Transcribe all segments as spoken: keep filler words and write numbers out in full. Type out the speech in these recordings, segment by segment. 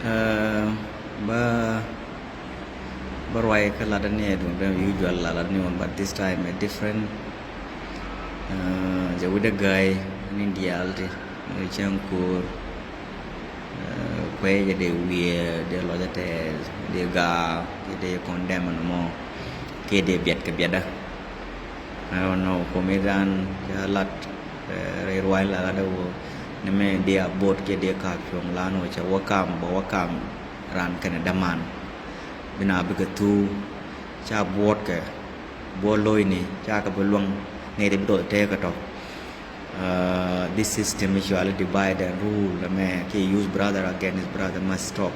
Bä bä ruac kä latdä ni duŋ dee usual la latdä ni wun, but this time a different. Jɛ wi̱cdɛ gäi ni diaal ti cäŋ ko̱o̱r. Kuɛ jɛ dee wiee dee lɔcä tɛɛth dee gaa kiɛ dee condemn ɛn mɔ kiɛ dee biɛt kɛ biɛtdä. I don't know, kumi dan cä lat rɛy ruac la latdä wä ni mɛ dee a bot kiɛ dee ka̱a̱k cuɔ̱ŋ lan wä cɛ wä kam bä wä kam ran kɛnɛ däman. Bi na bikɛ thuu ca buɔ̱ɔ̱tkɛ buɔ̱ɔ̱t lo̱cni ca kɛ bi luäŋ nɛy ti bi dɔth tëëkä tɔ. This system mi cɔali divide and rule ɛmɛ kiɛ use brother against brother must stop.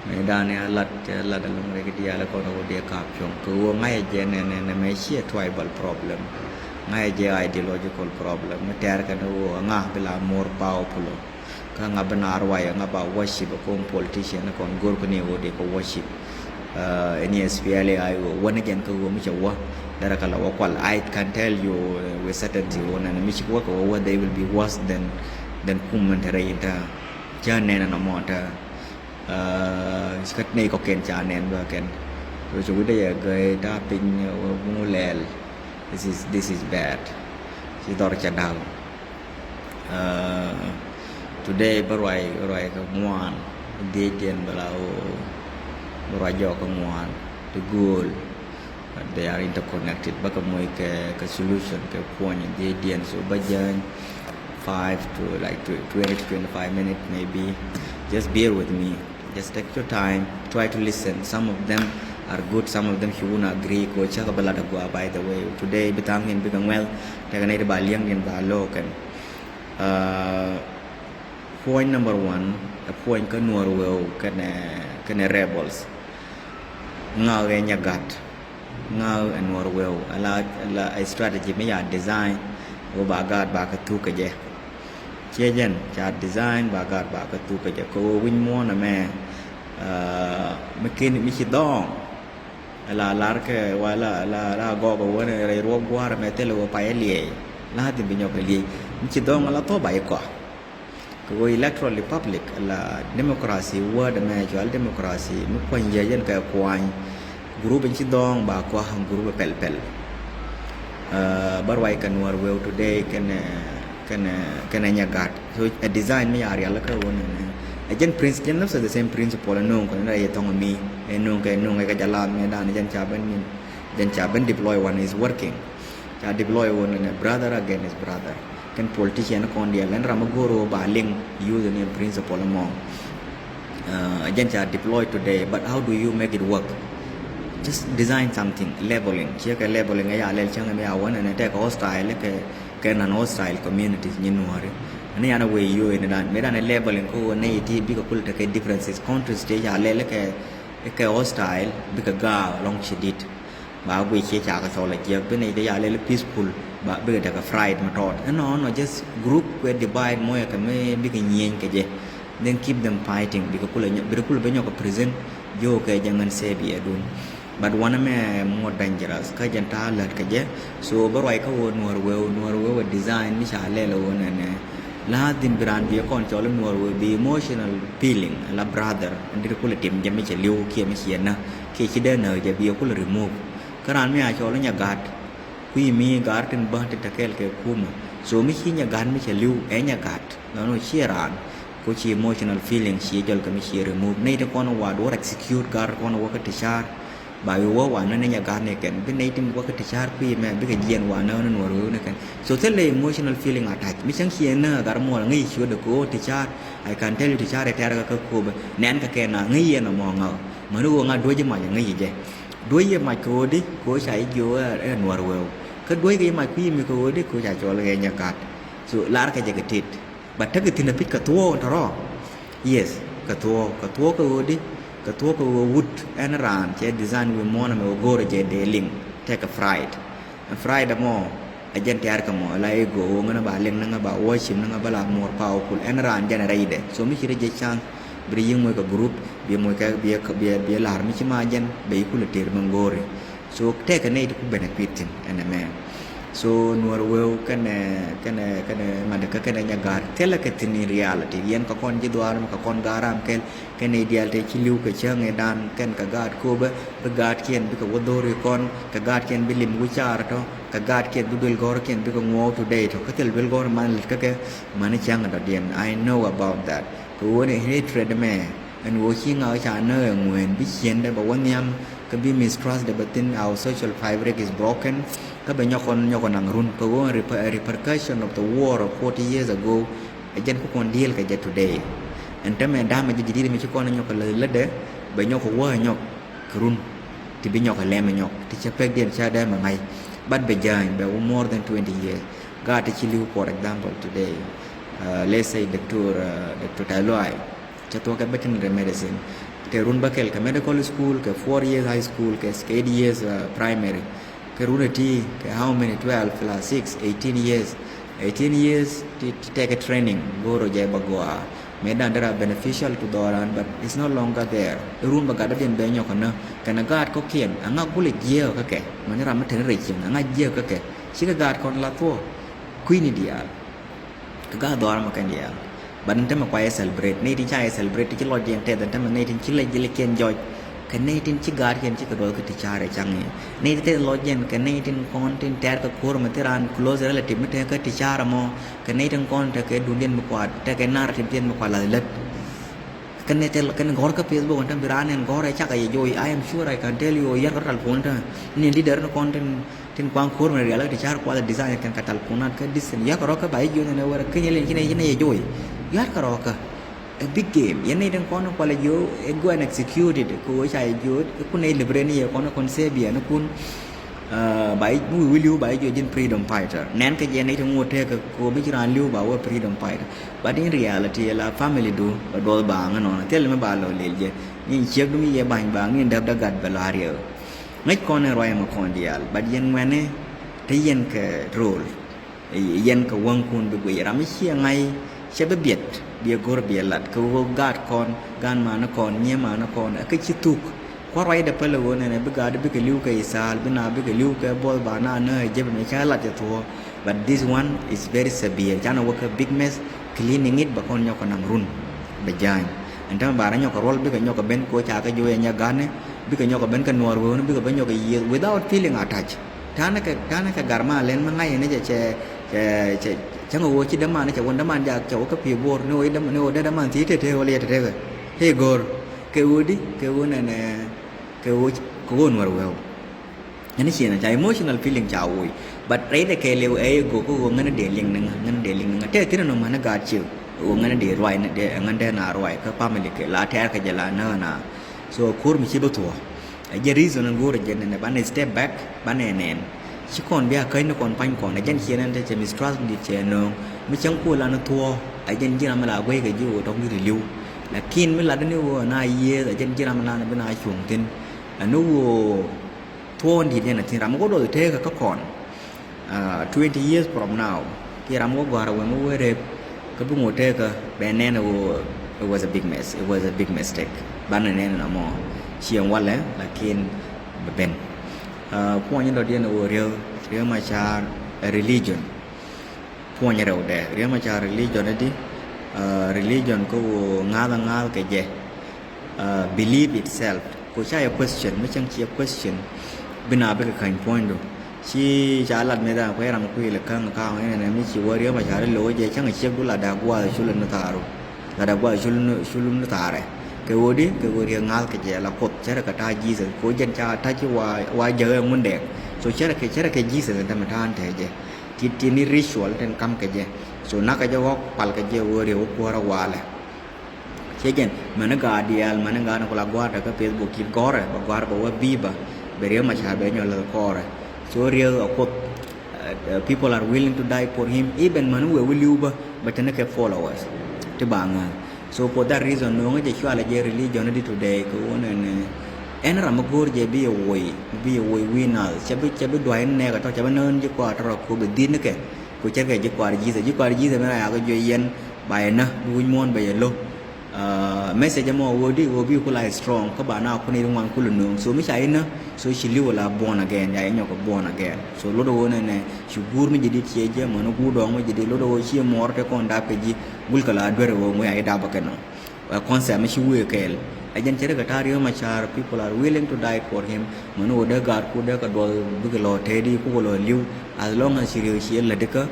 Mëë dan ni a lat cɛ lat ɛlɔ̱ŋ rɛy kɛ diaal kɔn ɣöö dee ka̱a̱k cuɔ̱ŋ kɛ ɣöö ŋa̱cä jɛ nɛnɛ nɛmɛ ciɛ tribal problem. Ŋa̱cä jɛ ideological problem mi tɛ̈r kɛn ɣöö ŋa bi la more powerful. Kä ŋa bi na ruac ŋa ba worship ɛ kɔn politician ɛ kɔn go̱r kuni ɣöö dee kɛ worship. Ɛn S P L A I O wä ni jɛn kä ɣöö mi cɛ wä derɛ kɛ la wä kual. I can tell you with certainty ɣöö nɛnɛ mi cik wä kɛ wä wä they will be worse than than kum mɛn te rɛy in te. Cä nɛn ɛn ɛmɔ te. Ci kä nɛy kɔkiɛn ca nɛn bä kɛn. So cɛ wi̱cdɛ yɛ gäi ta̱a̱ piny wä buŋ lɛɛl. This is this is bad. Ci dhɔr cɛ da̱k. Today bä ruac ruac kɛ ŋuan dhiecdiɛn bä la ɣöö bä ruac jɔk kɛ ŋuan ti gööl. They are interconnected. Bä kɛ moc kɛ kɛ solution kɛ puɔ̱ny dhiecdiɛn. So bä jäny five to like twenty to twenty-five minutes maybe. Just bear with me. Just take your time, try to listen. Some of them are good, some of them you won't agree. Ko cakɛ bä lat a gua, by the way. Today bi thaŋ in bikɛ ŋuɛl tekɛ nɛy ti ba liɛŋ in ba lo̱o̱ kɛn. Point number one, a point kä Nuɔr Weu kɛnɛ kɛnɛ rebels. Ŋa̱ ɣɛ nyɛ gat. Ŋa̱ ɛ Nuɔr Weu ala ala a strategy mi ya design wä ba gaat ba kɛ thuk kɛ jɛ. Ciɛ jɛn ca design ba gaat ba kɛ thuk kɛ jɛ kɛ wä wi̱ny muɔ̱ɔ̱n ɛmɛ. Mi ken mi ci dhɔɔŋ ala lar kɛ wa la la la gɔk wä ni rɛy ruɔk gua̱a̱r ɛmɛ thilɛ wä payɛ liɛy. La dhin bi nyɔk kɛ liɛy mi ci dhɔɔŋ ala thɔp a ikɔ. Kɛ ɣöö electoral republic la democracy word ɛmɛ cɔal democracy mi kuany yɛ jɛn kɛ kuany. Group in ci dhɔɔŋ ba kua̱ group pɛl pɛl. Bä ruac kɛ Nuɔr Weu today kɛnɛ kɛnɛ kɛnɛ nyɛ gat. So a design mi ya rial kä ɣöö nɛnɛ ɛ jɛn prince jɛn nafsa the same principle ɛ no̱o̱ŋ kɔn rɛy thɔŋ mi ɛ no̱o̱ŋ kɛ no̱o̱ŋ kɛ jɛ lath mɛ dan jɛn ca ben min jɛn ca ben deploy one is working. Ca deploy wä nɛnɛ brother against brother. Kɛn politician kɔn diɛl ɛn ram mi go̱o̱r wä ba liŋ use ni principle mɔ. Jɛn ca deploy today, but how do you make it work? Just design something, labeling. Ciɛ kɛ labeling ɛ ya lɛl cäŋ mi a wä nɛnɛ tɛk hostile kɛ kɛ non hostile communities nyi Nuɔri. Ani yan a wee yo̱o̱ in dan mi dan ɛ labeling kä wä nɛy ti bikɛ kul tekɛ differences, countries ti ca lɛl kɛ kɛ hostile bikɛ gaak lɔŋ ci dit. Ba guic ciɛ cakɛ cɔl a jiɛk bi nɛy ti ya lɛl peaceful. Ba bikɛ tekɛ pride mi tɔɔt ɛnɔ ɛnɔ just group kuɛ divide mɔyɛ kɛ mi bikɛ nyieny kɛ jɛ. Then keep them fighting bikɛ kul bikɛ kul bɛ nyɔk kɛ present. Jiök kɛ jɛ ŋän sɛbiɛ dun. But wanɛ mɛ more dangerous kä jɛn ta̱a̱ lät kɛ jɛ. So bä ruac kä wä Nuɔr Weu Nuɔr Weu a design mi ca lɛl wä nɛnɛ. La̱a̱ dhin bi raan biɛ kɔn cɔl Nuɔr Weu bi emotional feeling la brother. Ɛn dit kulɛ tim jɛ mi cɛ li̱w kiɛ mi ciɛ nä kiɛ ci dee nä jɛ biɛ kulɛ remove. Kä raan mi a cɔl nyɛ gat kui̱ mi gat tin bä tin te kɛɛl kɛ kumɛ. So mi ci nyɛ gat mi cɛ li̱w ɛ nyɛ gat. Nɔnɔ ciɛ raan ko ci emotional feeling ci jɔl kɛ mi ci remove. Nɛy ti kɔn wa duɔr execute gat kɔn wä kä ti car. Ba wi wä wa nä ni nyɛ gat ni kɛn bi nɛy ti mi wä kä ti car kui̱ mɛ bikɛ jiɛn wa nä ni Nuɔr Weu ni kɛn. So thilɛ emotional feeling attach mi cäŋ ciɛ nä gat muɔl ŋäc ci wä dɛ ko ti car. I can tell you ti car ɛ tɛr kä kä kobä nɛn kä kɛn a ŋäc yɛn a mɔ ŋaw. Mäni wä ŋa duɔ̱c mac ŋäc jɛ. Duɔ̱c yɛ mac kɛ ɣöö di kɛ ɣöö ca jiök ɛ Nuɔr Weu. Kä duɔ̱c kɛ yɛ mac kui̱ mi kɛ ɣöö di kɛ ɣöö ca cɔl ɛ nyɛ gat. So lar kɛ jɛ kɛ tet. But tekɛ thi̱n a pi̱c kɛ thuɔ̱ɔ̱k tɔ̱rɔ̱. Yes, kɛ thuɔ̱ɔ̱k kɛ thuɔ̱ɔ̱k kɛ ɣöö di kɛ thuɔ̱ɔ̱k kɛ ɣöö wut ɛn raan cɛ design wi̱i̱ muɔ̱ɔ̱n ɛmɛ ɣöö go̱o̱rɛ jɛ dee liŋ tekɛ pride. Pride ɛmɔ ɛ jɛn tɛ̈r kɛ mɔ la ego ɣöö ŋän ba liŋ ni ŋä ba worship ni ŋä ba la more powerful ɛn raan jɛn rɛydɛ. So mi ci rɛ jɛ chance bi rɛ yi̱ moc kɛ group bi moc kɛ bi bi bi la̱r mi ci ma jɛn bɛ yi kulɛ tëër mi ŋo̱o̱ri. So tɛkɛ nɛy ti ku benefit thin ɛn ɛmɛ. So Nuɔr Weu kɛnɛ kɛnɛ kɛnɛ ŋa̱t kä kɛnɛ Nyagaat thilɛ kɛ thi̱n in reality. Yɛn kɛ kɔn ji̱ dhuaar mi kɛ kɔn gaat ram kɛl kɛnɛ diaal tɛ ci li̱w kɛ cäŋ ëëdan kɛn kɛ gaat Köpɛ, bi gaatkiɛn bikɛ wä dho̱ri kɔn, kɛ gaatkiɛn bi lim wi̱c caar tɔ, kɛ gaatkiɛn bi duël gɔ̱rkiɛn bikɛ ŋuɔɔk today tɔ. Kä thil duël gɔ̱r man lät kä kɛ mani cäŋ dɔ̱diɛn. I know about that. Kɛ ɣöö ni hatred mɛ ɛn ɣöö ci ŋa̱k ca näk ɛ ŋueen bi ciendɛ bɛ wä nhiam, kä bi mistrust dɛ bɛ thi̱n, our social fabric is broken. Kä bɛ nyɔk kɔn nyɔk kɔn naŋ run kɛ ɣöö reper-, repercussion of the war of forty years ago. Ɛ jɛn ku kɔn deal kɛ jɛ today. Ɛn tämɛ damɛ jɛ jidit mi ci kɔn nyɔk kɛ lät lätdɛ bɛ nyɔk kɛ wä nyɔk kɛ run ti bi nyɔk kɛ lɛm nyɔk ti cɛ pekdiɛn ca dee mɛ ŋa̱c. But bɛ ja̱a̱ny bɛ wä more than twenty years. Gaat ti ci li̱w, for example, today, uh, let's say Doctor, uh, Doctor Taluai, cɛ thuɔ̱k kɛ veterinary medicine. Kɛ run bäkɛl kɛ medical school, kɛ four years high school, kɛ, kɛ eight years, uh, primary. Kɛ run ɛ ti kɛ how many, twelve plus six, eighteen years. Eighteen years ti, ti tekɛ training go̱o̱r ɔ jɛ bä gɔaa. Mëë dan dera beneficial to dhɔran, but it's no longer there. Run bä gat dɔ̱diɛn bɛ nyɔk kɛ nä kɛnɛ gaat kɔ̱kiɛn aŋa gulɛ jiɛɛk kä kɛ. Mani ram mi teni rɛy cieŋ aŋa jiɛɛk kä kɛ. Cikɛ gaat kɔn la thuɔ̱k kui̱ni diaal. Kɛ gaat dhɔaar mɔ kɛn diaal. But ɛn tämɛ kua yɛ celebrate. Nɛy tin ca yɛ celebrate ti ci lɔcdiɛn tɛth ɛn tämɛ nɛy tin ci lɛc jilikɛn jɔc. Kɛ nɛy tin ci gaatkiɛn cikɛ duɔth kä ti ca̱r ɛ caŋ i̱ nɛy tin tɛth lɔcdiɛn kɛ nɛy tin kɔn tin tɛɛr kɛ ko̱r mɛ thi raan close relative mi tɛɛk kä ti ca̱r ɛmɔ. Kɛ nɛy tin kɔn tekɛ duundiɛn mi kua tekɛ narrative diɛn mi kua lath lät. Kɛn ni thil kɛn gɔ̱r kä Facebook ɛn täm bi raan ɛn gɔ̱r ɛ cakɛ yɛ joy. I am sure I can tell you, yar kɛ rɔ̱ tal puɔ̱n tä ni leader ni kɔn tin, tin kuaŋ ko̱r mɛ rial kä ti car kuath design kɛn ka tal puɔ̱n nat kä distance. Yar kɛ rɔ̱ kä ba yɛ jiö nɛn ɛ wɛr kä nyɛ lin ci nɛ, ci nɛ yɛ joy. Yar kɛ rɔ̱ kä a big game. Yɛn ni tin kɔn kualɛ jiö ɛ go and execute it. Kɛ wä ca yɛ jiö ɛ kun ɛ liberate ni yɛ kɔn kɔn Sabian ni kun. Ba i̱ mi wi̱i̱ wi̱i̱ li̱w ba i̱ jiɔ ji̱n freedom fighter. Nɛn kɛ jɛ nɛy ti ŋot tekɛ kɛ ɣöö mi ci raan li̱w ba wä freedom fighter. But in reality la family du bɛ duɔth baaŋ ɛnɔnɔ. Thilɛ mi ba lɔ lel jɛ ni ciek du mi yɛ ba̱ny baaŋ ni däp dä gat bɛ lɔ a riɛk. Ŋäc kɔn in ruac ɛmɛ kɔn diaal. But yɛn ŋuɛni te yɛn kɛ role. Yɛn kɛ wäŋkun bi guic ram mi ciɛ ŋa̱c cɛ bi biɛt biɛ go̱r biɛ lat kɛ ɣöö gaat kɔn, gaat mani kɔn, nyiee mani kɔn ɛ kä ci thuk. Kua̱r ruacdɛ päl ɛ ɣöö nɛnɛ bi gaat bikɛ li̱w kɛ ithaal bi na bikɛ li̱w kɛ buɔth ba na nä ɛ jep ɛmɛ cä lat cɛ thuɔ̱ɔ̱. But this one is very severe. Canɛ wä kɛ big mess, cleaning it bɛ kɔn nyɔk kɛ naŋ run bɛ ja̱a̱ny. Ɛn tämɛ ba rɛ nyɔk kɛ ruɔl bikɛ nyɔk kɛ ben kɛ ɣöö ca kɛ jiö yɛ nyɛ ga̱nɛ bikɛ nyɔk kɛ ben kɛ nuɔɔr wewni bikɛ ben nyɔk kɛ yiëëth without feeling attached. Ta̱nɛ kɛ, ta̱nɛ kɛ gar ma lɛn mi ŋa̱c ni cɛ, cɛ, cɛ, cɛ, cäŋ ɣöö ci däman cɛ wun däman jak cɛ wä kä pi̱i̱ bo̱o̱r ni ɣöö däm-, ni ɣöö dee däman thiec tete ɣöö liɛt tete kɛ. Tëë go̱r kɛ ɣöö di kɛ ɣöö nɛnɛ kɛ ɣöö, kɛ ɣöö nuɔr wɛw. Ɛn ciɛn ca emotional feeling ca woc. But rɛydɛ kɛɛliw ɛ i̱ go̱o̱k kä ɣöö ŋän dee liŋ ni ŋä, ŋän dee liŋ ni ŋä. Tëë thi̱n ɛnɔ män gaat ciek ɣöö ŋän dee ruac ni dee, ŋän dee na ruac kä family kɛ la tɛɛr kɛ jɛ la nääk na. So ko̱r mi ci bi thuɔ̱ɔ̱. Ɛ jɛn reason in go̱o̱rɛ jɛn ɛn ɛ banɛ step back, banɛ nɛn. Ci kɔn bia käc ni kɔn pa̱ny kɔn, ɛ jɛn ciɛ nɛn te cɛ mistrust mi dit cɛ nööŋ. Mi cäŋ kuɔ lan thuɔ̱ɔ̱, ɛ jɛn ji̱n ram mi la guey kɛ ji̱ ɣöö tɔ̱ŋ dit li̱w. Lakin mi lat ni ɣöö na yiëëth, ɛ jɛn ji̱n ram mi lan bi na cuŋ thi̱n. Ɛn ni ɣöö thuɔ̱ɔ̱ in dit jɛn ɛ thi̱n ram mi go̱ duɔth tekä kä kɔn. Ah, twenty years from now, kiɛ ram wä gɔ̱a̱r a wee mi wee rep, kä bi ŋot tekä bɛ nɛn a wee, it was a big mess, it was a big mistake. Banɛ nɛn a mɔ ciɛ walɛ, lakin bɛ ben. Ah, puɔ̱ny in dɔ̱diɛn a wee Riek, Riek Machar a religion. Puɔ̱ny rɛw dɛ, Riek Machar religion a di, ah, religion kä wee ŋa̱th a ŋa̱th kɛ jɛ. Uh, believe itself. Ko ca yɛ question, mi cäŋ ci yɛ question. Bi na bikɛ käny puɔ̱nydu. Ci ca lat mi dha kuɛ ram kuil käŋ ka̱ŋ ɛn ɛn mi ci wä Riek Machar lo̱ jɛ cäŋ ciek du la dak guath cul ni tharu. La dak guath cul ni, cul ni tharɛ. Kɛ ɣöö di, kɛ ɣöö Riek ŋa̱th kɛ jɛ la Kuoth cärɛ kɛ ta̱a̱ Jesus. Ko jɛn ca ta̱a̱ ci wa, wa jäk ɛ ŋundɛ. So cärɛ kɛ, cärɛ kɛ Jesus ɛn tämɛ ta̱a̱ ɛn te jɛ. Ti, ti ni ritual tin kam kɛ jɛ. So nak kɛ jɛ ɣɔk pal kɛ jɛ ɣöö Riek wä kuäärä walɛ. Ciɛ jɛn mäni gaat diaal, mäni gaat ni ku la gua̱a̱r kä Facebook, ci gɔ̱rɛ bɛ gua̱a̱r bɛ wä bi̱i̱ bä, bɛ Riek Machar bɛ nyɔl lɛ kɔrɛ. So Riek a Kuoth, uh, uh, people are willing to die for him. Even mäni wee wi̱i̱ li̱w bä, bɛ te ni kɛ followers ti ba ŋäth. So for that reason, no̱o̱ŋä jɛ cualɛ jɛ religion di today kɛ wun ɛn, ɛn ram mi go̱o̱r jɛ bi yɛ woc, bi yɛ woc wi̱i̱ nath. Cɛ bi, cɛ bi duay ni nɛɛkɛ tɔ, cɛ bi nään ji̱ kɔaar tɔrɔ ko bɛ dhi̱n ni kɛ. Ku cärkɛ ji̱ kɔaar Jesus, ji̱ kɔaar Jesus mɛn a yakɛ juɔc yɛn ba yɛ nä bi wi̱c muɔ̱ɔ̱n bɛ yɛ lo̱k. Message ɛmɔ ɣöö di ɣöö bi ku la strong kä ba na kun i̱ ŋuan kul nööŋ. So mi ca inä, so ci li̱w la born again, ya inyɔk born again. So lot ɣöö nɛnɛ ci guur mi jadid ciɛ jɛ, män guur dɔɔŋ mi jadid, lot ɣöö ci muɔɔr te kɔn dap kɛ ji̱, gul kɛ la duer ɣöö ŋu ya i̱ dap kɛ nɔ. Concept mi ci wee kɛɛl. Ɛ jɛn cɛ rɛ kɛ ta̱a̱ Riek Machar, people are willing to die for him. Män ɣöö dee gaatku dee kɛ duɔth bikɛ lɔ tɛɛdi kukɛ lɔ li̱w, as long as ci Riek ciɛ lätdikä.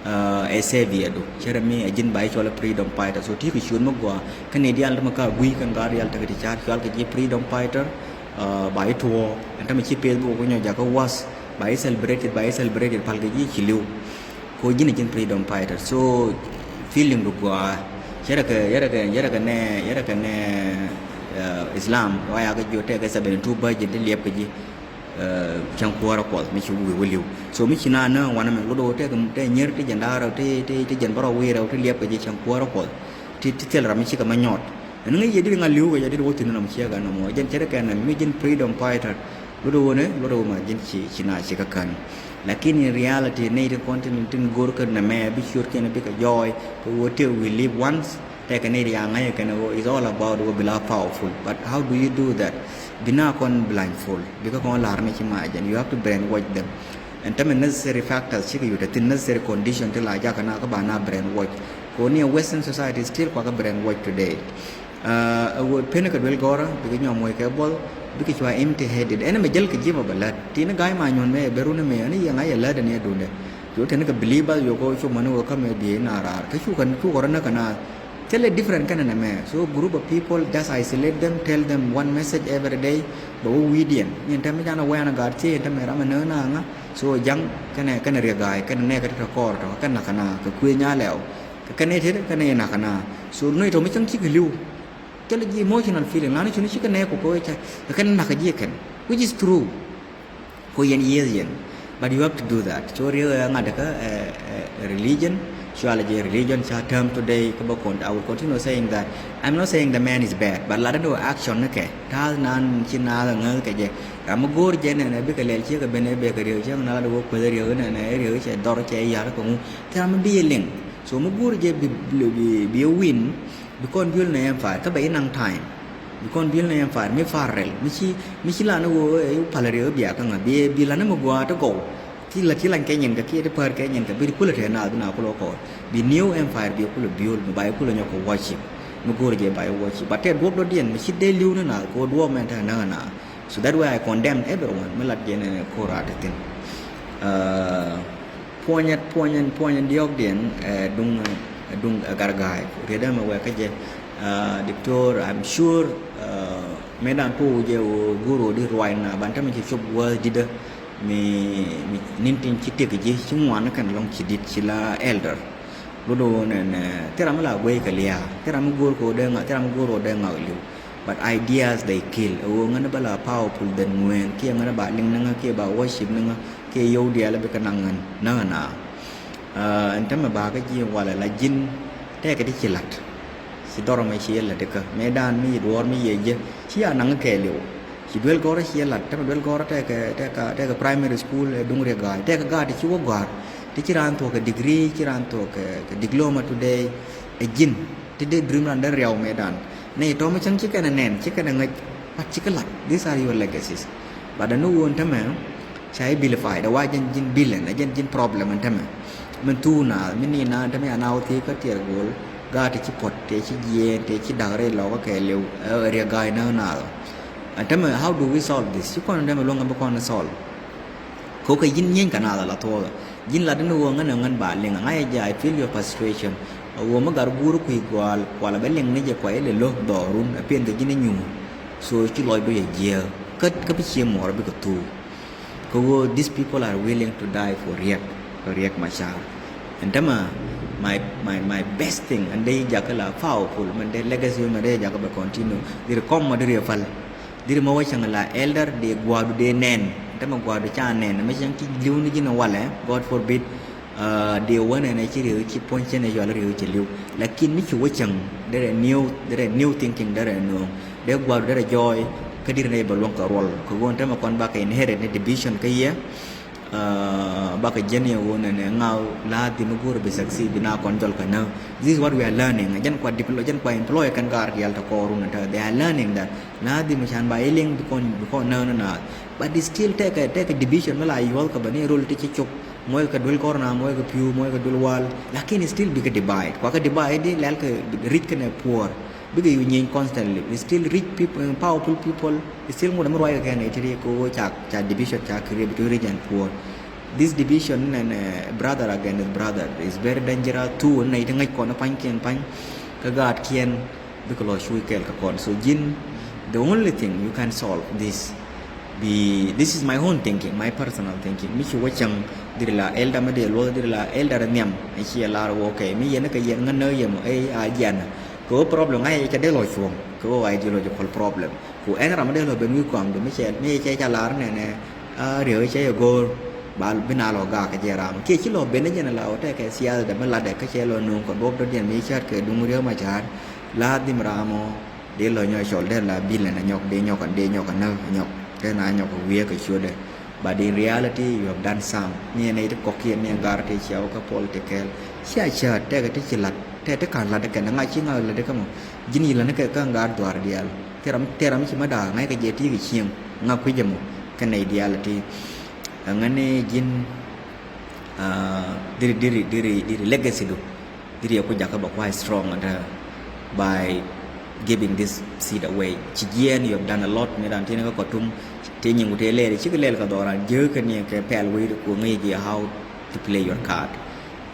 Ɛ Xavier du cärɛ mi ɛ ji̱n ba i̱ cɔl ɛ freedom fighter. So ti kɛ ciöt mi gɔaa kä ni diaal ti mi ka gui̱ kɛn gaat diaal tekɛ ti ca̱r cɔal kɛ ji̱ freedom fighter. Ba i̱ tuɔɔ ɛn tämɛ ci Facebook ku nyɔk jakä was ba i̱ celebrated, ba i̱ celebrated pal kɛ ji̱ ci li̱w. Ko ji̱n ɛ ji̱n freedom fighter. So feeling du gɔaa cärɛ kɛ, cärɛ kɛ, cärɛ kɛ nɛ, cärɛ kɛ nɛ Islam wa yakɛ ji̱ tekɛ seventy two virgin ti liɛp kɛ ji̱. Cäŋ kuäärä Kuɔth mi ci wi̱i̱ wä li̱w. So mi ci na nä wanɛ mɛ lot ɣöö tɛ, tɛ nyier ti jɛn da̱a̱ rɛw ti, ti, ti jɛn bä rɔ wi̱i̱ rɛw ti liɛp kɛ ji̱ cäŋ kuäärä Kuɔth. Ti, ti thil ram mi cikɛ ma nyɔɔt. Ɛn ŋäc yɛ dit ŋa li̱w kɛ jɛ dit wä thi̱n nɔm ciɛ kɛ nɔmɔ. Jɛn cɛ ti kɛn mi ji̱n freedom fighter. Lot ɣöö nɛ, lot ɣöö ma ji̱n ci, ci na ci kä kän. Lakin in reality nɛy ti kɔn tin, tin go̱r kä nɛmɛ bi ciötkiɛn bikɛ jɔɔy kɛ ɣöö tëë we live once. Tɛkɛ ni riaŋ ŋa̱c kɛn ɣöö it's all about ɣöö bi la powerful. But how do you do that? Bi na kɔn blindfold. Bikɛ kɔn la̱r ni ci ma jɛn. You have to brainwash them. Ɛn tämɛ necessary factors cikɛ yut ɛ thin, necessary condition ti la jakä na kä ba na brainwash. Kɛ ɣöö ni ɛ Western society still kua kä brainwash today. Ɛ ɣöö pen kɛ duel gɔrä bikɛ nyɔm wec kɛ buɔth bikɛ cua empty headed. Ɛn mɛ jäl kɛ ji̱ mɔ bɛ lät. Ti ni ga̱a̱c ma nyuɔ̱n mɛ ɛ ben run mɛ ɛn yɛ ŋa̱c ɛ lät ɛn yɛ duundɛ. Cu teni kɛ believers yoko cu mani wä kä mɛ biey na raar kä cu kɛ, cu kɛ rɔ näk kɛ na. Thilɛ different kɛnɛ nɛ mɛ. So group of people, just isolate them, tell them one message every day. Bɛ wä wi̱i̱diɛn ni ɛn tɛmɛ canɛ wɛɛn a gaat thiec ɛn tɛmɛ ram ɛ nööŋ na ŋa. So ja̱ŋ kɛnɛ, kɛnɛ Riek Ga̱a̱c kɛnɛ nɛɛkɛ ti tɔ kɔɔr tɔ kɛnɛ kɛ na kɛ kuëë nyalɛw. Kɛ kɛnɛ tet kɛnɛ inakɛ na. So nöi tɔ mi cäŋ cikɛ li̱w. Thilɛ ji̱ emotional feeling lan cuni cikɛ nɛɛk kɛ kɛ wee ca kɛ kɛnɛ nakɛ ji̱ kɛn, which is true. Ko yɛn yieth yɛn. But you have to do that. So riek ɛ ŋa̱t kä ɛ, ɛ, religion. Cualɛ jɛ religion ca term today kä bä kɔn. I will continue saying that. I'm not saying the man is bad, but lat ni wä action ni kɛ ta̱a̱ nan ci naath ɛ ŋäth kɛ jɛ. Ram mi go̱o̱r jɛ nɛnɛ bikɛ lɛl ciek ɛ ben ɛ bɛ kɛ riek ciek naath wä kueth riek nɛnɛ riek cɛ dhɔr cɛ yar kɛ ŋu. Thil ram mi bi yɛ liŋ. So mi go̱o̱r jɛ bi, bi, bi, bi win. Bi kɔn build ni empire kä bɛ inaŋ time. Bi kɔn build ni empire mi far rɛl mi ci, mi ci lan woo ɛ pal riek bia kä ŋa bi, bi lan mi gua ti gɔw. Ti la ti lan kɛ nyin kɛ kiɛ ti pär kɛ nyin kɛ bi kulɛ tɛ na bi na kulɛ kɔr. Bi new empire bi kulɛ build mi ba kulɛ nyɔk kɛ worship. Mi go̱o̱r jɛ ba worship ba tɛ duɔp dɔ diɛn mi ci dee liw ni na ko duɔp mɛn tɛ na na. So that way I condemn everyone mi lat jɛ ni ko̱r a ti thin. Puɔnyɛ, puɔnyɛ, puɔnyɛ diɔ̱kdiɛn ɛ duŋ, ɛ duŋ ɛ Garga̱a̱y. Riet ɛmɛ wɛɛkä jɛ. Diktor, I'm sure mëë dan tuɔɔk jɛ ɣöö go̱o̱r ɣöö di ruac na ban tämɛ ci cop wäth di̱tdä. Mi, mi ni̱n tin ci tëk ji̱ ci ŋuan kɛn lɔ̱ŋ ci di̱t ci la elder. Lot ɣöö nɛn thil ram mi la guey kɛ lia̱a̱, thil ram mi go̱o̱r kɛ ɣöö dee ŋa̱, thil ram mi go̱o̱r ɣöö dee ŋa̱ li̱w. But ideas they kill. Ɛ ɣöö ŋän bä la powerful than ŋueen kiɛ ŋän ba liŋ ni ŋä kiɛ ba worship ni ŋä kiɛ yio̱w diaal bikɛ naŋ ŋän näk ɛ na. Ɛn tämɛ bakä ji̱ walɛ la ji̱n tɛkɛ ti ci la̱t. Ci dhɔr ɛmɛ ci yɛ la̱t ikä mëë dan mi yi duɔɔr mi yɛ jɛ ci a naŋ kɛɛliw. Ci duel gɔrä ci yɛ la̱t tämɛ duel gɔrä tɛkɛ, tɛkɛ, tɛkɛ primary school ɛ duŋ Riek Ga̱a̱c tɛkɛ gaat ti ci wä gɔ̱a̱r. Ti ci raan thuɔ̱k kɛ degree, ci raan thuɔ̱k kɛ, kɛ diploma today. Ɛ ji̱n ti dee dream ran dee riaw mëë dan. Nɛ tɔmɛ cäŋ ci kɛn ɛ nɛn ci kɛn ɛ ŋäc. But ci kɛ la̱t, these are your legacies. But ɛn ni ɣöö ɛn tämɛ ca i̱ vilify dɛ wa jɛn ji̱n villain, ɛ jɛn ji̱n problem ɛn tämɛ. Min thuu naath mi ni naath ɛn tämɛ ya naath wä thiec kä tiɛɛr go̱o̱l. Gaat ti ci puɔ̱t, ti ci jiɛɛn, ti ci da̱k rɛy lɔkä kɛɛliw. Ɛ Riek Ga̱a̱c näk naath. Ɛn tämɛ, how do we solve this? Ci kɔn ɛn tämɛ luäŋ kɛ bi kɔn solve. Kɛ ɣöö kɛ ji̱n nyieny kɛ naath ala thuɔɔkɛ. Ji̱n lat ni ɣöö ŋän ɛ ŋän ba liŋ ɛ ŋa̱c ɛ jɛ, I feel your frustration. Ɛ ɣöö mi gat guur kui̱ gɔaal kualɛ bɛ liŋ ni jɛ kuay ilɛ lo̱k dhɔɔrun ɛ piɛn kɛ ji̱n inyuur. So ci lɔcdu yɛ jiääk kä, kä bi cie muɔɔr bikɛ thuu. Kɛ ɣöö these people are willing to die for Riek, for Riek Machar. Ɛn tämɛ my, my, my best thing ɛn dee jakä la powerful mɛn dee legacy mɛn dee jakä bɛ continue. Dhiri kɔm mɔ dhiri ɛ päl. Dhiri mɛ wä cäŋ la elder dee gua̱a̱du dee nɛn. Tämɛ gua̱a̱du ca nɛn mɛ cäŋ ti li̱w ni ji̱n walɛ, God forbid. Dee wä nɛn ci riek ci puɔ̱ny cɛn ɛ yual riek ci li̱w. Lakin mi ci wä cäŋ derɛ new, derɛ new thinking derɛ nööŋ. Dee gua̱a̱du derɛ jɔɔy kä dirɛ nɛ bɛ luɔ̱ŋ kɛ ruɔl kɛ ɣöö tämɛ kɔn bakɛ inherit ni division kä yɛ. Bakɛ jɛn yɛ wun ɛn ŋaw la di mi go̱o̱r bi succeed bi na kɔn jɔl kɛ nä. This is what we are learning. Jɛn kua diplo jɛn kua employ kɛn gar dial ta kɔrun ta. They are learning that la di mi chan ba iling bi kɔn bi kɔn nä nä na. But it's still take a take a division mi la yuɔl kɛ bani rol ti ci cuk. Moy kɛ duel kɔr na moy kɛ piu moy kɛ duel wal. Lakin still bi kɛ divide. Kua kɛ divide di lɛl kɛ rich kɛnɛ poor. Bikɛ yu nyieeny constantly. It's still rich people, powerful people. It's still ŋut mi ruac kɛ kɛn iti ri ko ca ca division ca create between rich and poor. This division and uh, brother against brother is very dangerous too. Na iti ŋa̱c kɔn pa̱ny kiɛn pa̱ny kä gaat kiɛn bikɛ lɔ cui kɛɛl kɛ kɔn. So jin the only thing you can solve this. Bi this is my own thinking, my personal thinking. Mi ci wä cäŋ diri la elder mi dee luɔth diri la elder nhiam. Ci lar wä okay mi yɛn kɛ yɛn ŋä nä yɛ mɔ ey a jian. Kɛ wä problem ŋa yɛ ca dee lɔ cuɔ̱ŋ kɛ wä ideological problem. Ku ɛn ram mi dee lɔ ben wi̱i̱ kɔam du mi cɛ mi cɛ ca lar nɛnɛ a riek cɛ yɛ go̱o̱r. Ba bi na lɔ gak kɛ jɛ ram kiɛ ci lɔ ben jɛn la wä tɛ kɛ siath dɛ mi lat dɛ kä cɛ lɔ nuŋ kɛ duɔp dɔ̱diɛn mi cät kɛ duŋ riek ma ca̱a̱t. La dhim ram ɔ dee lɔ nyɔ cɔl dee la bil nɛ nyɔk dee nyɔk dee nyɔk nä nyɔk dee na nyɔk wiee kɛ ciötdɛ. But in reality you have done some. Ni nɛ iti kɔkiɛn ni gar ti ciɛ wä kä political cia cä tɛkɛ ti ci lat tɛ ti ka̱n lat kɛn ŋa̱ ci ŋa̱ lat kä mɔ. Ji̱n yi lat ni kɛ kä gar dhuar dial. Tɛ ram tɛ ram ci ma da̱a̱ ŋa̱ kɛ jɛ ti kɛ cieŋ ŋa̱ kui̱c mɔ kɛ nɛ ideality. Ŋäni ji̱n diri diri diri diri legacy du. Diri yɛ ku jakä ba kuay strong and uh, by giving this seed away. Ci jiɛn you have done a lot mi ran tini kä kɔtum. Ti nyiŋ ku ti lɛɛr ci kɛ lɛɛl kɛ dhɔran jek kɛ ni kɛ pɛl wei ku ŋäc jiɛ how to play your card.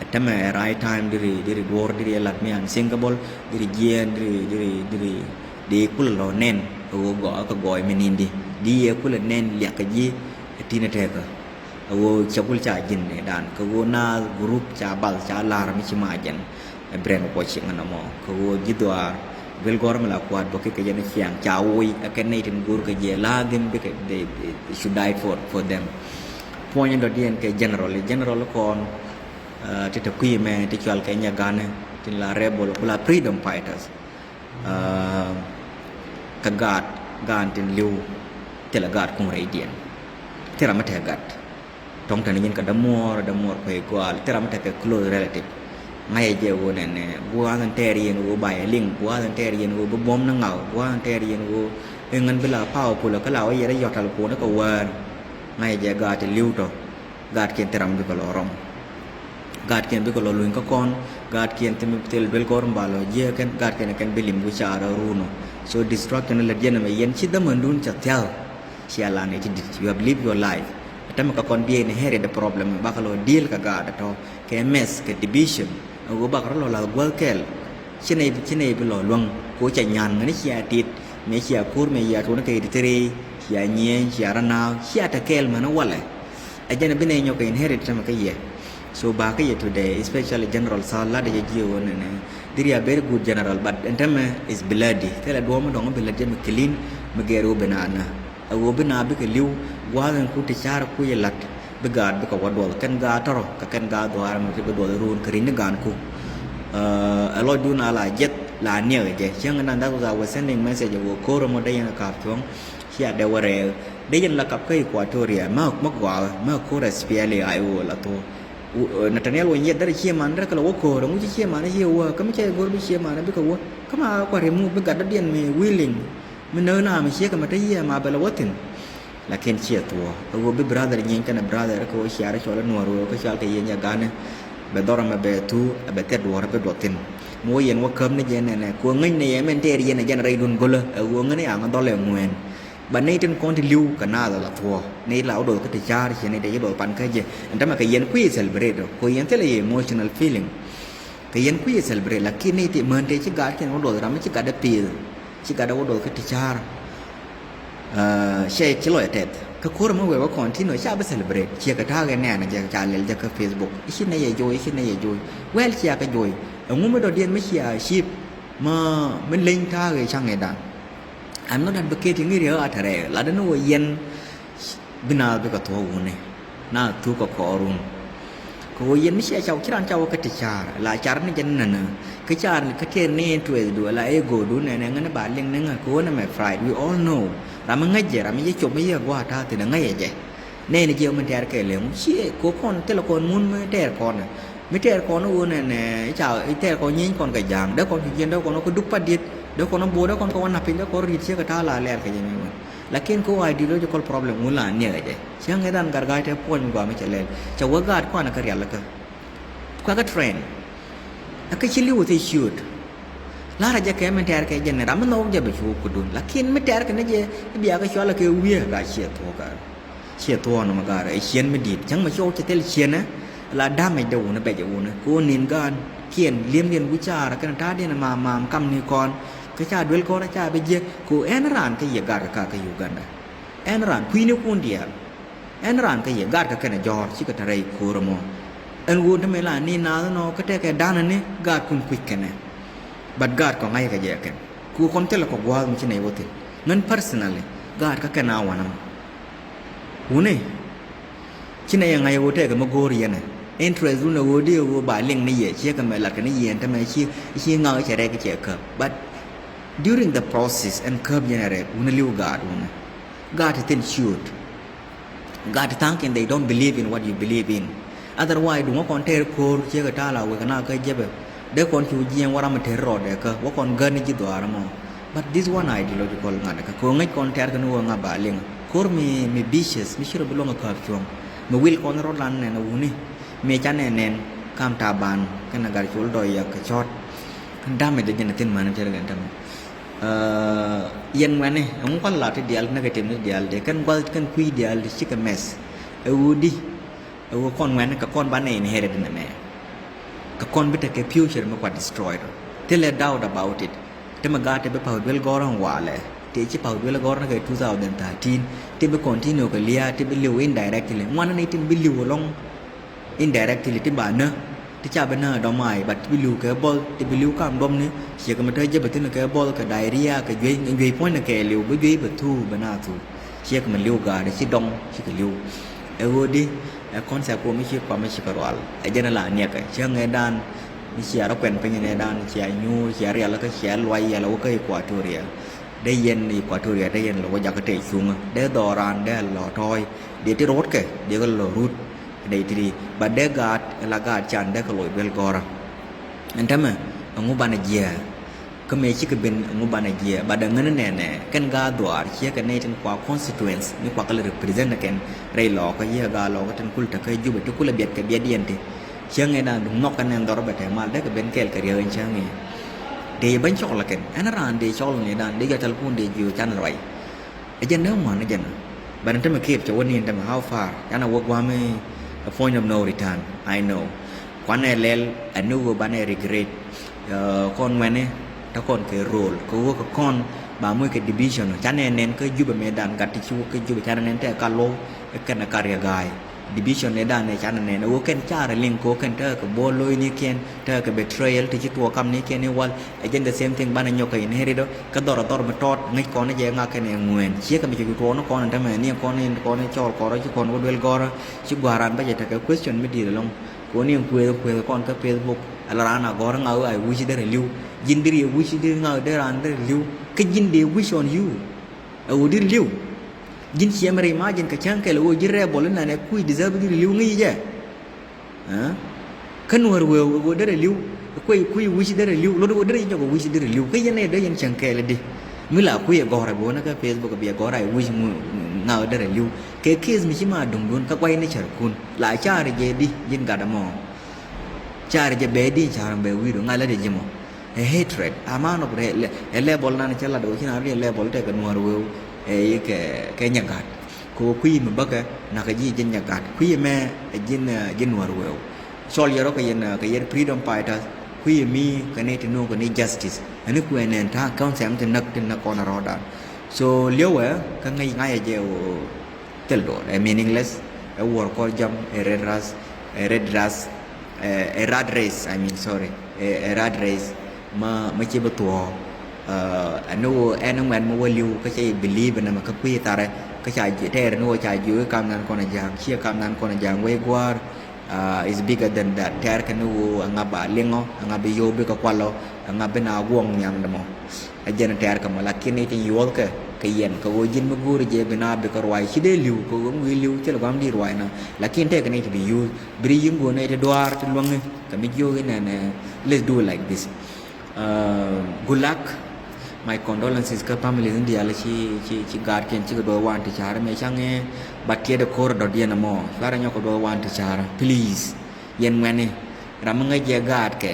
Ɛ tämɛ ɛ right time diri diri duɔr diri yɛ lat mi an sinkable diri jiɛn diri diri diri di kulɛ lɔ nɛn. Ɛ wä gɔɔ kɛ gɔɔy mi nindi di yɛ kulɛ nɛn liak kɛ ji̱. Ɛ tinɛ tɛkä. Ɛ ɣöö cɛ gul ca ji̱n ni dan kɛ ɣöö naath group ca bath ca lar mi ci ma jɛn. Ɛ brainwashing ɛn ɛmɔ kɛ ɣöö ji̱ dhuaar duel gɔ̱r mi la kua̱t bä kikɛ jɛn ciaŋ ca woc ɛ kɛ nɛy tin go̱o̱r kɛ jɛ la dhim bikɛ they should die for for them. Puɔ̱ny in dɔ̱diɛn kɛ general general kɔn ti te kui̱ mɛ ti cual kɛ nyɛ ganɛ tin la rebel ku la freedom fighters. Kä gaat gaan tin li̱w thilɛ gaat kuŋ rɛydiɛn. Thilɛ mi te gat tɔŋ tɛn nyin kɛ dämuɔɔr dämuɔɔr kuec gɔaal thilɛ mi te kɛ close relative. Ŋa̱cɛ jɛ ɣöö nɛnɛ gua̱a̱th in tɛɛr yɛn ɣöö ba yɛ liŋ gua̱a̱th in tɛɛr yɛn ɣöö bi buɔ̱m ni ŋaw gua̱a̱th in tɛɛr yɛn ɣöö iŋän bi la powerful kä la wä yɛrɛ yɔ̱t tal kuɔn kɛ wäär. Ŋa̱cɛ jɛ gaat tin li̱w tɔ. Gaatkiɛn thil ram bikɛ lɔ rɔm. Gaatkiɛn bikɛ lɔ luny kä kɔn. Gaatkiɛn thil thil duel gɔr ba lɔ jiɛ kɛn gaatkiɛn kɛn bi lim ku car run ɔ. So destruction lɛ diɛn mɛ yɛn ci dämandun ca thia̱k. Cia lan iti dit you have lived your life. Tämɛ kä kɔn bi inherit the problem bakɛ lɔ deal kä gaat tɔ kɛ mess kɛ division. Ɛ ɣöö bakɛ rɔ lɔ lath guäth kɛl. Ci nɛy ci nɛy bi lɔ luäŋ ko ca nyan ŋäni cia tit. Mëë cia ko̱r mëë yia tuɔni kɛ iti thiri cia nyieny cia rɔ naaw cia te kɛɛl mänä walɛ. Ɛ jɛn bi nɛ nyɔk kɛ inherit tämɛ kä yɛ. So ba kä yɛ today especially general Sal lat jɛ jiɛ wä nɛnɛ. Diri a very good general but ɛn tämɛ is bloody thilɛ duɔ̱ɔ̱m mi dɔ̱ŋ bi lät jɛ mi clean. Mi gɛɛr wä bi naan nä ɛ wä bi naan bikɛ li̱w. Gua̱a̱th ɛn ku ti ca̱r ku yɛ lat bi gaat bikɛ wä duɔth kɛn gaat tɔrɔ kɛ kɛn gaat dhuaar mi ti bi duɔth ruun kɛ ri̱n ni gaan ku. Ɛ lɔcdun a la jiɛth la niɛk jɛ cieŋ nan that was our sending message ɛ wä ko̱r ɛmɔ dee yɛn ɛ ka̱p cuɔ̱ŋ. Cia dee wä rɛɛk dee yɛn la kap kä Equatoria mä mä gɔaa mä ko̱r ɛ spiɛli a iwol a thok. Nathaniel wä nyieth derɛ cie man derɛ kɛ la wä ko̱r ɛŋu ci cie man cie wä kä mi ca igo̱r bi cie man bikɛ wä kä ma kua remove bi gat dɔ̱diɛn mi willing. Mi näk na mi ciek ɛmɛ te yiëë ma bɛ la wä thi̱n. Lakin ciɛ thuɔ̱ɔ̱ ɛ ɣöö bi brother nyieny kɛnɛ brother kä ɣöö ciaar cɔl inuɔ̱ɔ̱r ɣöö kä cɔal kɛ yiëë nyɛ ganɛ. Bɛ dhɔr ɛmɛ bɛ thuu ɛ bɛ thɛt duɔ̱ɔ̱r ɛ bi duɔth thi̱n. Mi wä yɛn wä käm ni jɛ nɛnɛ kɛ ɣöö ŋäcnɛ yɛ mɛn tɛɛr yɛn ɛ jɛn rɛydun go̱lä ɛ ɣöö ŋäni aŋä dhɔl ɛ ŋuɛɛn. Ba nɛy tin kɔn ti li̱w kɛ naath ala thuɔ̱ɔ̱ nɛy la wä duɔth kä ti ca̱a̱r ciɛ nɛy tɛ ci duɔth pan kä jɛ ɛn tämɛ kɛ yɛn kui̱ celebrate ɔ kɛ ɣöö yɛn thilɛ yɛ emotional feeling. Kɛ yɛn kui̱ celebrate lakin nɛy ti män tɛ ci gat kɛn wä duɔth ram mi ci gat ɛ pi̱i̱th. Ci gat ɛ wä duɔth kä ti ca̱a̱r. Cɛ ci lɔc ɛ tɛth kä ko̱r ɛmɔ wee wä continue ca bi celebrate ciɛ kɛ ta̱a̱ kɛ nɛɛn jɛ ca lɛl jɛ kä Facebook i̱ ci nɛy ɛ jo̱o̱c i̱ ci nɛy ɛ jo̱o̱c. Well cia kɛ jo̱o̱c ɛŋu mi dɔ̱diɛn mi cia cip. Ma mi leny ta̱a̱ kɛ ca̱ŋ ɛ da̱ŋ. I'm not advocating i̱ riɛ ɣa̱ tɛrɛ lat ɛn wä yɛn. Bi naath bikɛ thuɔ̱k wuni naath thuk kɛ kɔɔrun. Kɛ ɣöö yɛn mi cia caw ci raan caw kä ti ca̱a̱r la car ni jɛ ni nänä. Kä car kä tiɛɛr ni interest du la ego du nɛnɛ ŋäni ba liŋ ni ŋä kɛ ɣöö ni mɛ pride we all know. Ram mi ŋäc jɛ ram mi jɛ cop mi yɛ gua̱a̱ ta̱a̱ thi̱n ɛ ŋäc jɛ. Nɛy ni jiɛ mi tɛɛr kɛ lɛŋ ciɛ ko kɔn thilɛ kɔn mun mi tɛɛr kɔn. Mi tɛɛr kɔn wun ɛn ca tɛɛr kɔn nyiny kɔn kɛ ja̱a̱ŋ dee kɔn cu jiɛn dee kɔn kɛ dup pat diet dee kɔn bo̱o̱ dee kɔn kɛ wä na̱p piny dee kɔn ri̱t ciɛ kɛ ta̱a̱ la lɛɛr kɛ jɛ mi wun. Lakin ko ideological problem wun la niɛk kɛ jɛ. Cäŋ ɛ dan garga̱a̱c tɛ puɔ̱ny mi gɔaa mi cɛ lɛl cɛ wä gaat kuan kɛ rial kä. Kuɛ kɛ train. Ɛ kä ci li̱w thil ciöt. La̱rä jɛ kɛ mi tɛɛr kɛ jɛ ni ram mi nhɔk jɛ bɛ cu kudun. Lakin mi tɛɛr kɛ ni jɛ bia kɛ cualɛ kɛ wiee ka ciɛ thuɔ̱kä. Ciɛ thuɔ̱ɔ̱n mɛ ga̱a̱r ɛ ciɛn mi di̱i̱t cäŋ mɛ cɔw cɛ thil ciɛnɛ. La damage dɛ wunɛ bɛc ɛ wunɛ kɛ wä nin ga̱a̱n kiɛn li̱emdiɛn wi̱c caarä kɛn ta̱a̱diɛn maam maam kam ni kɔn. Kä ca duel kɔn ca bi jiɛ kɛ wä ɛn raan kä yɛ ga̱a̱r kɛ ka kä Uganda. Ɛn raan kui̱ni kun diaal. Ɛn raan kä yɛ ga̱a̱r kɛ kɛn ɛ jɔ̱ɔ̱r cikɛ te rɛy ko̱o̱r ɛmɔ. Ɛn wun te mɛ la ni naath nɔ kä tɛkɛ da̱nä ni ga̱a̱r kun kui̱c kɛnɛ. But ga̱a̱r kɔ ŋa̱c kɛ jɛ kɛn ku kɔn thilɛ kɔ gua̱a̱th mi ci nɛy wä thi̱n. Ŋän personally ga̱a̱r kä kɛn a wanä mɔ. Wuni ci nɛ yɛ ŋa̱c ɣöö tɛkɛ mi go̱o̱r yɛn ɛ interest wun ɛ ɣöö di ɣöö ba liŋ ni yɛ ciɛ kɛ mɛ lat kɛ ni yɛn tämɛ ci ci ŋa̱k cɛ rɛk cɛ käp. But during the process ɛn käp yɛn ɛ rɛk wuni li̱w gaat wuni. Gaat ti thin ciööt. Gaat ti tha̱a̱ŋ kɛn they don't believe in what you believe in. Otherwise duŋ wä kɔn tɛɛr ko̱o̱r ciɛ kɛ ta̱a̱ la wek na kä jɛpɛ. Dee kɔn cu jiɛɛŋ wä ram mi tɛɛr rɔɔdɛ kä wä kɔn gän ni ji̱ dhɔaar mɔ. But this one ideological ŋa̱t kä ko̱ ŋäc kɔn tɛɛr kɛ ni wä ŋa̱ ba liŋ. Ko̱r mi mi vicious mi ci rɔ bi luɔ̱ŋ a käp cuɔ̱ŋ. Mi wil kɔn rɔ lan nɛn a wuni. Mi ca nɛn nɛn kam ta̱a̱ ban kɛn a gat col dɔy yak kɛ cɔt. Kɛn damage dee jɛn a thin män tɛɛr kɛn tämɛ. Yɛn ŋuɛni ɛŋu kɔn la ti diaal ti negative ni diaal ti kɛn gua̱th kɛn kui̱ diaal ti cikɛ mɛth. Ɛ ɣöö di ɛ ɣöö kɔn ŋuɛni kɛ kɔn banɛ inherit nɛmɛ. Kɛ kɔn bi tekɛ future mi kua destroyed. Thilɛ doubt about it. Ti mi gaat ti bi pa̱w duel gɔ̱rä walɛ ti ci pa̱w duel gɔ̱rä kɛ two thousand thirteen. Ti bi continue kɛ lia̱a̱ ti bi li̱w indirectly ŋuanä ni tin bi li̱w ɛlɔ̱ŋ. Indirectly ti ba nä ti ca bi nä dɔm ay but ti bi li̱w kɛ bɔl ti bi li̱w kam dɔm ni. Ciɛ kɛ mi te jɛ bi thin kɛ bɔl kɛ diarrhea kɛ juey juey puɔ̱ny ni kɛ li̱w bi juey bi thuu bi na thuu. Ciɛ kɛ mi li̱w gaari ci dɔŋ ci kɛ li̱w. Ɛ ɣöö di ɛ concept kɔ mi ci kɔm mi ci kɛ rual ɛ jɛn la niɛkɛ cä ŋɛ dan. Mi cia rɔ kuɛn piny nɛ dan cia nyuur cia rial kä cia luay yɛl wä kä Equatoria. Dee yɛn Equatoria dee yɛn lɔ wä jakä tɛ cuŋä dee dhɔran dee lɔ tɔɔy. Dee ti ruɔtkɛ dee kɛ lɔ rut. Dee ti ri ba dee gaat la gaat can dee kɛ loc duel gɔrä. Ɛn tämɛ ɛŋu banɛ jiɛ. Kä mëë cikɛ ben ɛŋu banɛ jiɛ ba dee ŋän nɛnɛ kɛn gaat dhuaar ciɛ kɛ nɛy tin kua constituents mi kua kɛ lɛ represent kɛn. Rɛy lɔɔkä yiɛ gaat lɔɔkä tin kul tekä Jubɛ ti kulɛ biɛt kɛ biɛt yɛn ti. Cäŋ ëëdan duŋ nhɔk kɛn ɛn dhɔr bɛ tɛmal dee kɛ ben kɛɛl kɛ riäk ɛn cäŋ ëë. Dee yɛ bäny cɔl kɛn ɛn raan dee cɔl ni dan dee jɔ tɛl kun dee jiö can ruay. Ɛ jɛn dee ŋuan ɛ jɛn. Bɛn tämɛ kep cɛ wä ni tämɛ how far can a wä guam ɛ point of no return. I know. Kuan ɛ lɛl ɛ ni wä ban ɛ regret. Kɔn ŋuɛni te kɔn kɛ role kɛ wä kɛ kɔn ba muc kɛ division can ɛ nɛn kä Jubɛ mëëdan gat ti ci wä kä Jubɛ can ɛ nɛn tɛ ka low. Kɛn ɛ ka riɛ ga̱a̱y. Division ni dan ni can nɛn ɛ wä kɛn carɛ liŋ ko kɛn tekɛ kɛ bol lo̱c ni kiɛn tekɛ kɛ betrayal ti ci tuɔɔk kam ni kiɛn ni wal. Ɛ jɛn the same thing banɛ nyɔk kɛ inherit ɔ kä dhɔr a dhɔr mi tɔɔt ŋäc kɔn ni jɛ ŋak kɛn ɛ ŋuɛn ciɛ kɛ mi cɛ cu tuɔɔk ni kɔn ni tämɛ ni kɔn ni kɔn ni cɔl kɔrɔ ci kɔn wä duel gɔrä. Ci gua̱a̱r ran bä jɛ tekɛ question mi di̱i̱t ɛlɔŋ. Kɔn ni kuëth kuëth kɔn kä Facebook. Ala ran a gɔrä ŋak wä a wi̱c derɛ li̱w. Ji̱n diri wi̱c diri ŋak derɛ ran derɛ li̱w. Kä ji̱n dee wi̱c on you. Ɛ wä diri li̱w. Ji̱n ciɛ mɛ ri ma ji̱n kɛ cäŋ kɛl ɣöö ji̱n rɛɛ bɔl inɛnɛ kui̱ deserve ji̱n li̱w ŋi̱i̱c jɛ. Kä nuäär wëëw ɣöö derɛ li̱w. Kui̱ kui̱ wi̱c derɛ li̱w lot ɣöö derɛ ji̱n jɔk wi̱c derɛ li̱w kä yɛn ɛ dee yɛn cäŋ kɛɛl di. Mi la kui̱ ɛ gɔ̱rɛ bi wä ni kä Facebook bi ɛ gɔ̱rɛ wi̱c ŋa̱ derɛ li̱w. Kɛ case mi ci ma duŋdun kä guay ni cärkun la ca̱r jɛ di ji̱n gat ɛmɔ. Ca̱r jɛ bɛ di ca̱r bɛ wi̱i̱du ŋa̱ lät jɛ ji̱ mɔ. Ɛ hatred amount of ɛ level nan cɛ lat ɣöö ci na ri level tekɛ nuäär wëëw. Ɛ kɛ kɛ nyagat. Kɛ ɣöö kui̱ mi bäkɛ nakä ji̱ ji̱n nyagat kui̱ mɛ. Ɛ ji̱n ji̱n nuäär wëëw. Cɔl yɛ rɔ kɛ yɛn kɛ yɛn freedom fighters. Kui̱ mi kɛ ni ti nuŋ kɛ ni justice ɛn ni kuɛn nɛn ta̱a̱ council mi ti näk ti näk kɔn rɔɔdan. So liɛwɛ kä ŋäc ŋa̱cɛ jɛ ɣöö thil duɔl ɛ meaningless. Ɛ wuɔr kɔr jam ɛ red ras ɛ red ras. Ɛ rat race I mean sorry. Ɛ rat race ma ma ci bi thuɔɔ. Ɛn ɣöö ɛn ŋuɛn mi wä li̱w kä cɛ believe nɛmɛ kä kui̱ tharɛ kä ca tɛɛr ni ɣöö ca jiök i̱ kam nan kɔn a ja̱a̱ŋ ciɛ kam nan kɔn a ja̱a̱ŋ wec gua̱a̱r. Is bigger than that tɛɛr kɛ ni ɣöö ɛŋa ba liŋɔ ɛŋa bi yio̱w bikɛ kualɔ ɛŋa bi na guɔ̱ŋ nhiam dämɔ. Ɛ jɛn tɛɛr kɛ mɔ lakin i̱ tin yuɔth kɛ Kɛ yɛn kɛ ɣöö ji̱n mi go̱o̱ri jɛ bi na bikɛ ruac ci dee li̱w kɛ ɣöö mi wi̱i̱ li̱w thilɛ gua̱a̱m di ruac na. Lakin tekɛ ni ti bi yuth bi ri yi̱n go̱o̱r ni ti duaar ti luäŋi kɛ mi jiök inɛn. Let's do it like this. Good luck. My condolences kä families in diaal ci ci ci gaatkiɛn cikɛ duɔth wan ti ca̱r mɛ caŋɛ. But tiɛt ɛ ko̱r dɔ̱diɛn ɛmɔ cuarɛ nyɔk kɛ duɔth wan ti ca̱r. Please, yɛn ŋuɛni ram mi ŋäc jɛ gaatkɛ.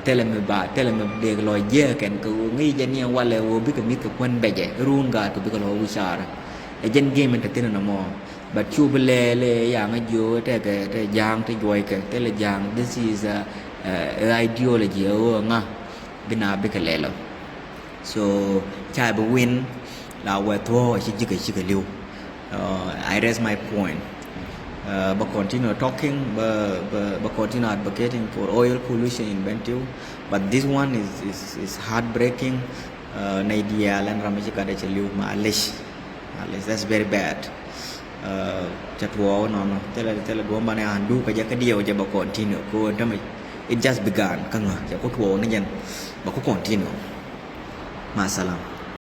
Thilɛ mi ba thilɛ mi dek lɔc jiɛk kɛn kɛ ɣöö ŋi̱i̱c jɛ ni ɛn walɛ ɣöö bikɛ mi̱th kɛ kuän bɛcɛ run gaat kɛ bikɛ lɔc wi̱caarä. Ɛ jɛn game in te thin ɛn ɛmɔ. But cu bi lɛɛl ɛ yaŋ ɛ jiö tekɛ te ja̱a̱ŋ te juɔckɛ thilɛ ja̱a̱ŋ. This is a ideology ɛ ɣöö ŋa bi na bikɛ lɛl ɔ. So ca bi win la wɛ thuɔ̱ɔ̱k ci ji̱kɛ cikɛ li̱w. I raise my point. Bä continue talking, bä continue advocating for oil pollution in Bentiu. But this one is is is heartbreaking. Nɛy diaal ɛn ram mi ci gat ɛ cɛ li̱w, malec. Malec, that's very bad. Cɛ tuɔɔk nɔnɔ thilɛ thilɛ duɔ̱m banɛ an duk kɛ jɛ kä diɛw jɛ bä continue ko ɛn tämɛ. It just began kä ŋä cɛ ku tuɔɔk ni jɛn. Bä ku continue. Ma salam.